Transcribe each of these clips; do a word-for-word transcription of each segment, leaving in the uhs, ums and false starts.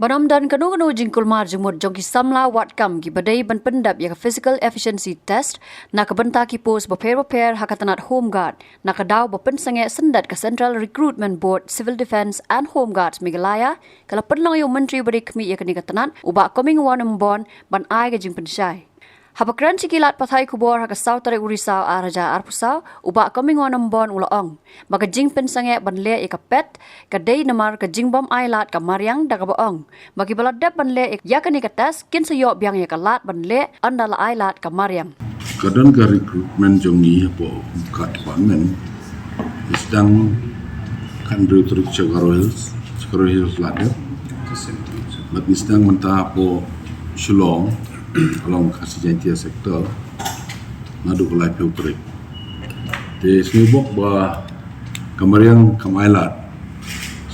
Ban ym don kano kano jingkulmar jingmut jong ki samla wad kam kiba dei ban pyndep ïa ka physical efficiency test na ka bynta ki post bapher bapher ha ka tnat Home Guard, na ka daw ba pynsangeh syndet ka Central Recruitment Board Civil Defence and Home Guards Meghalaya, ka la pynlong ïa u Myntri ba dei khmih ïa kane ka tnat, u Bah Comingone Ymbon, ban ai ka jingpynshai. Haba kren sha ki lad pathai khubor ha ka saw tarik u Risaw ar hajar arphew saw, u Bah Comingone Ymbon u la ong ba ka jingpynsangeh ban leh ïa ka pet ka dei namar ka jingbym ailad ka mariang, da kaba ong ba kiba la dep ban leh ïa kane ka test kin sa ïoh biang ïa ka lad ban leh ynda la ailad ka mariang. Ka don ka recruitment jong ngi hapoh ka department. Ngi sdang khathynriew tarik sha Garo Hills, sha Garo Hills la dep. Bad ngi sdang mynta hapoh Shillong, along Khasi Jaintia sector, naduh ka laiphew tarik. Te sngewbok ba ka mariang kam ailad.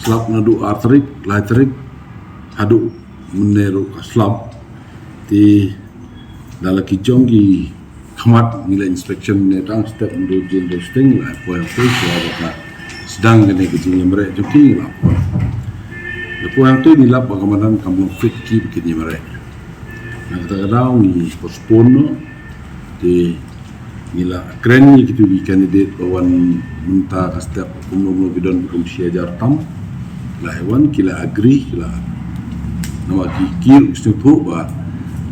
Slap naduh ar tarik, lai tarik, haduh mynne ruh ka slap. Te da la ki jong ki khmat ngi la inspection ne tang step ndu jin du sting la poi hangtei shuwa ba ka sdang kane ka jingïamareh jong ki ngi la poi. La poi hangtei ngi lap ba ka madan kam long fit ki ba kin ïamareh. Na kata ka daw ngi postpone noh. Te ngi la kren ïa kitu ki candidate ba wan mynta ka step kumno kumno ki don kum shi hajar tam. La wan ki la agree ki la. Namar ki kyrpad sngewthuh ba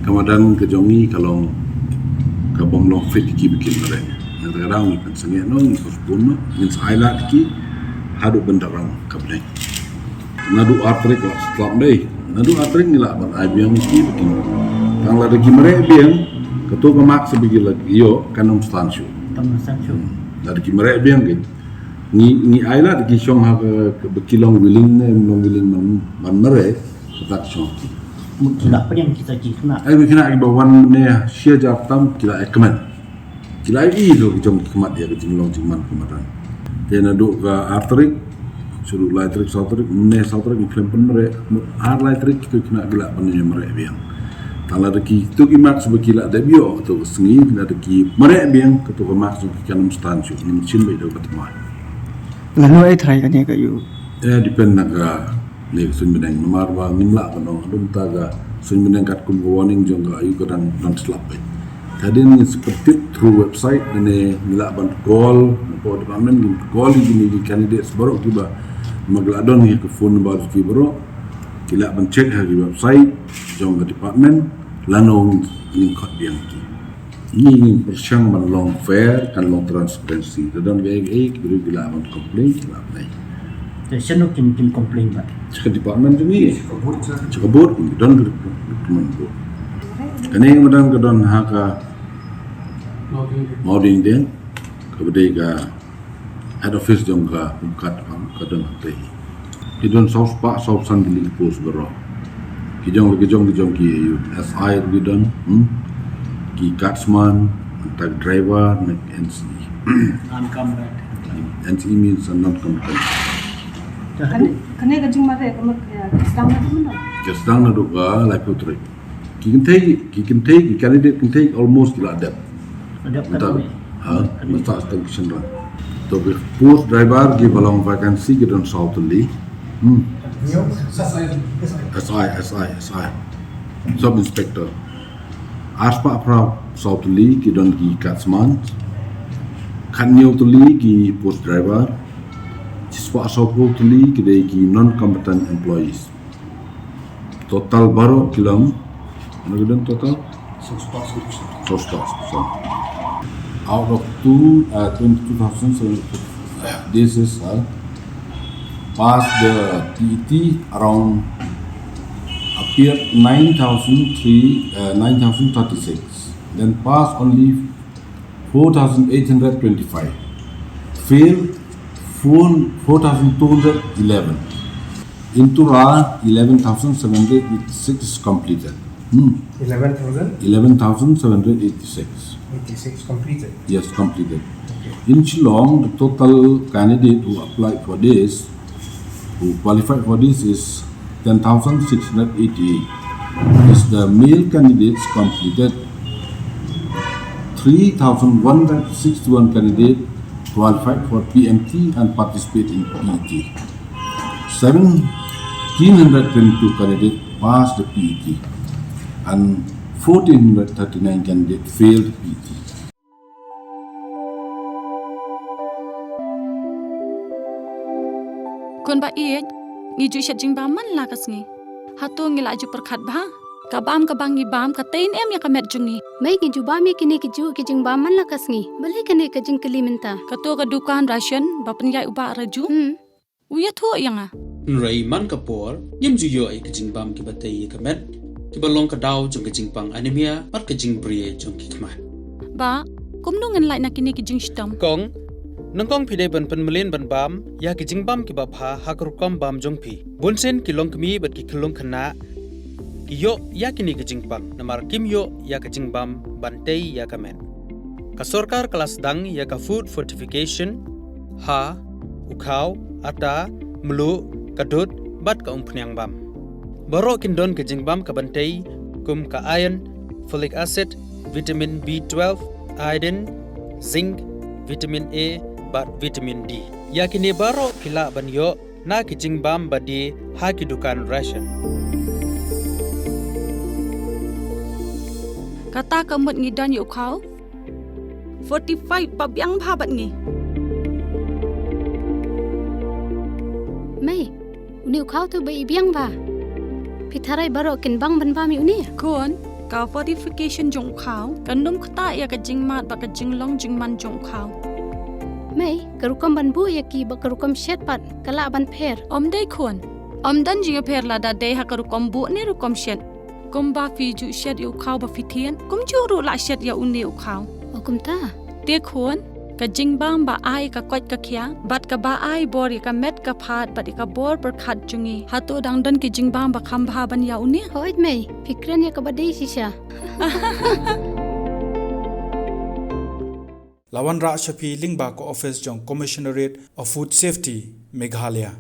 ka madan ka jong ngi ka long ka bym long fit ki ba kin mareh. Nangta ka daw ngi pynsangeh noh, ngi postpone noh, ngin sa ailad ki haduh ban da rang ka bneng. Naduh ar tarik la slap dei. Naduh ar tarik ngi lah ban ai biang ki ba kin. Tang lada ki mareh biang, kato ka marks ba ki la ïoh kan ym stan shuh. Kan ym stan shuh. Hmm. Lada ki mareh biang ki. Ngi, ngi ailad ki shong ha ka, ka ba ki long willing ne, long willing ban, ban mareh, kata ka shong. Mut ki la pdiang kita ki khynnah. Ai, ki khynnah kiba wan ne shi hajar tam ki la ai kmen. Ki la ïohi ruh ki jong ki khmat ïa ka jinglong jingman ka madan. Te naduh ka ar tarik, shu ruh lai tarik, saw tarik, mynne saw tarik ngi khlem pynmareh, mut ar lai tarik kito ki khynnah ki lah ban ïamareh biang. Tang lada kito ki marks ba ki la dep ïoh kato ka sngi, lada ki mareh biang kato ka marks jong ki kan ym stan shuh, ngin shim beit da ka thymmai. Lano ai tharai kane ka ïoh? Eh, depend na ka Ne ka suiñ bneng namar ba ngim lah ban ong, haduh mynta ka suiñ bneng katkum ka warning jong ka ayu ka dang, dang slap beit. Te hadien ngin sa pyntip through website ne ngi lah ban call, na ka department ngin call ïa kine ki candidates baroh kiba, ma ki lah don ïa ka phone number ki baroh, ki lah ban check ha ki website jong ka department, lano ngin khot biang ki. Ngi ngin pyrshang ban long fair, kan long transparency. Te don kaei kaei ki briew ki lah ban complain, ki lah ban ai. Te shano kin, kin complain ba? Sha ka department jong ngi. Sha ka board kin don ka recruitment board. Kane ka madan ka don ha ka Mawdiengdieng, kaba dei ka head office jong ka Home Guard, ka don hangtei. Ki don saw spah saw phew san tylli ki post baroh. Ki jong, ki jong, ki jong ki S I ruh ki don, hmm? Ki guardsman, nangta ki driver, ne N C E. Non-combatant. N C E means a non-combatant. Kane, kane ka jingmareh ka mut ka sdang naduh mynno? Ka sdang naduh ka laiphew tarik. Ki kynthei, ki kynthei, ki candidate kynthei almost ki la dep. Dep mynta, katne? Ha? Katne? Mynta sdang ki shynrang. To ki post driver kiba long vacancy ki don saw tylli. Hmm. S I, S I, S I. Sub Inspector. Arspah phra saw tylli ki don ki guardsman. Khathynñiew tylli ki post driver. Shispah saw phew tylli ki dei ki non-combatant employees. Total baroh ki long, ano ki don total? Saw spah saw phew san. Saw spah saw phew san. Out of two, uh, twenty-two thousand seven hundred fifty, this is, uh, pass the T E T around, appeared nine thousand three, uh, nine thousand thirty-six. Then pass only four thousand eight hundred twenty-five. Fail four, four thousand two hundred eleven. In total, eleven thousand seven hundred eighty-six is completed. Hmm. Eleven thousand? Eleven thousand seven hundred eighty-six. Eighty-six completed. Yes, completed. Okay. In Shillong, the total candidate who applied for this, who qualified for this is ten thousand six hundred eighty-eight. Is the male candidates completed three thousand one hundred sixty-one candidate qualified for P M T and participate in P E T. Seven, Fifteen hundred twenty-two candidate passed the P E T and fourteen hundred thirty-nine candidate failed P E T. Khun ba ïeit, ngi ju shet jingbam man la ka sngi. Hato ngi la ju pyrkhat bha? Ka bam kaba ngi bam ka tei em ïa ka met jong ngi. Mei, ngi ju bam ïa kine ki ju ki jingbam man la ka sngi. Balei kane ka jingkylli mynta? Kato ka dukan ration ba pynïaid u Bah Raju. Hmm. U ïathuh ïa nga. Hynrei man ka por, ngim ju ïoh ïa ki jingbam kiba tei ïa ka met, kiba long ka daw jong ka jingpang anemia bad ka jingbri jong ki khmat. Bah, kumno ngan lait na kine ki jingshitom? Kong, nyngkong phi dei ban pynmlien ban bam ïa ki jingbam kiba bha ha ka rukom bam jong phi. Bunsien ki longkmie bad ki khyllung khynnah ki ïoh ïa kine ki jingpang namar kim ïoh ïa ka jingbam ban tei ïa ka met. Ka sorkar ka la sdang ïa ka food fortification ha u khaw, ata, mluh, ka dud bad ka umphniang bam. Baroh kin don ka jingbam kaban tei kum ka iron, folic acid, vitamin B twelve, iodine, zinc, vitamin A bad vitamin D. Ïa kine baroh phi lah ban ïoh na ki jingbam ba die ha ki dukan ration. Kata ka mut ngi don ïa u khaw fortified ba biang bha bad ngi. Mei, une u khaw te ba i biang bha. Phi tharai baroh kin bang ban bam ïa une? Khun, ka fortification jong u khaw kan ym ktah ïa ka jingmad bad ka jinglong jingman jong u khaw. Mei, ka rukom ban buh ïa ki bad ka rukom shet pat ka lah ban pher? Ym dei khun. Ym don jingïapher lada dei ha ka rukom buh ne rukom shet. Kumba phi ju shet ïa u khaw ba phi thied, kumjuh ruh lah shet ïa une u khaw. O kumta? Te khun, ka jingbam ba ai ka koit ka khiah bad kaba ai bor ïa ka met ka phad bad ïa ka bor pyrkhat jong ngi, hato dang don ki jingbam ba kham bha ban ïa une? Hooid mei, phi kren ïa kaba dei shisha. La wanrah sha phi lyngba ka ophis jong Commissionerate of Food Safety, Meghalaya.